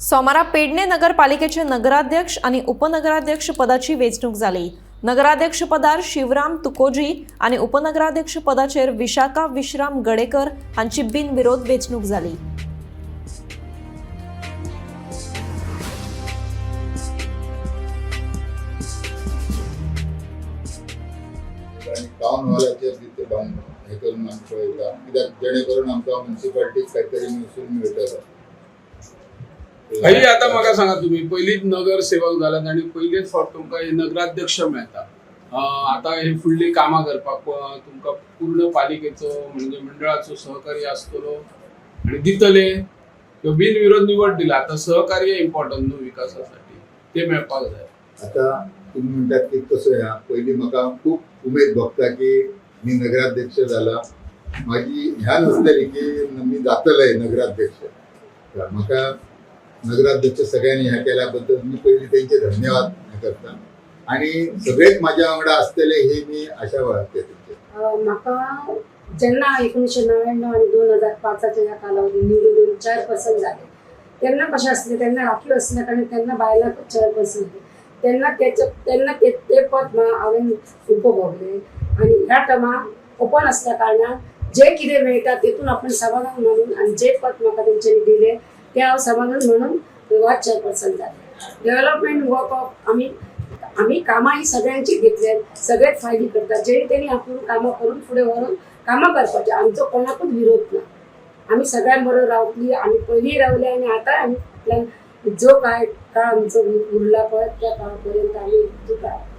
सोमारा पेडणे नगरपालिकेचे नगराध्यक्ष आणि उपनगराध्यक्ष पदाची वेंचणूक जाली. नगराध्यक्ष पदार शिवराम तुकोजी आणि उपनगराध्यक्ष पदाचेर विशाखा विश्राम गडेकर हांची बिनविरोध वेंचणूक जाली. आनी टावन हॉलाचेर बी ते बांद हे करून आमी पळयता, कित्याक जेणे करून आमकां म्युन्सिपाल्टीक कांय तरी महसूल मेळटलो. भाई, आता म्हाका सांगा, तुम्ही पयलींच नगरसेवक जाल्यात आनी पयलीच फावट तुमकां हे नगराध्यक्ष मेळटा. आतां हे फुडली कामां करपाक तुमकां पूर्ण पालिकेचो म्हणजे मंडळाचो सहकार्य आसतलो आनी दितले किंवा बिनविरोध निवड दिला, आतां सहकार्य इम्पॉर्टंट न्हू विकासासाठी, ते मेळपाक जाय. आता तुम्ही म्हणटात की कसं ह्या पयलीं म्हाका खूब उमेद भोगता की मी नगराध्यक्ष जाला. म्हाजी ह्या नासतली की मी जातलय नगराध्यक्ष. तर म्हाका नगराध्यक्ष सगळ्यांनी ह्या केल्या बद्दल मी पयलीं तेंचे धन्यवाद हे करता आणि सगळेच माझ्या वांगडा आसतले ही मी आशा बाळगते तेंचे. म्हाका जेन्ना 1999 आनी 2005च्या ह्या कालावधीत निवडून येवन चेअरपर्सन जाले तेन्ना कशें आसलें, तेन्ना राखीव आसल्या कारणान तेन्ना बायलांक चेअरपर्सन जालें. तेन्ना तेचे तेन्ना ते ते पद हांवें उपभोगलें आनी ह्या टर्माक ओपन आसल्या कारणान जे कितें मेळटा तेतून आपण समाधान मानून आनी जे पद म्हाका तेंच्यांनी दिलें तें हांव समाधान म्हणून वार्ड चेअरपर्सन जालें. डेव्हलपमेंट वर्क ऑफ आमी आमी कामां ही सगळ्यांची घेतल्यात, सगळेच फायली करतात, जेणे तेणी आपूण कामां करून फुडें व्हरून कामां करपाची. आमचो कोणाकूच विरोध ना. आमी सगळ्यां बरोबर रावतली. आमी पयलीं रावले आनी आतां आमी आपल्यान जो काय काळ आमचो उरला पळय त्या काळा पर्यंत आमी एकजूट रावतली.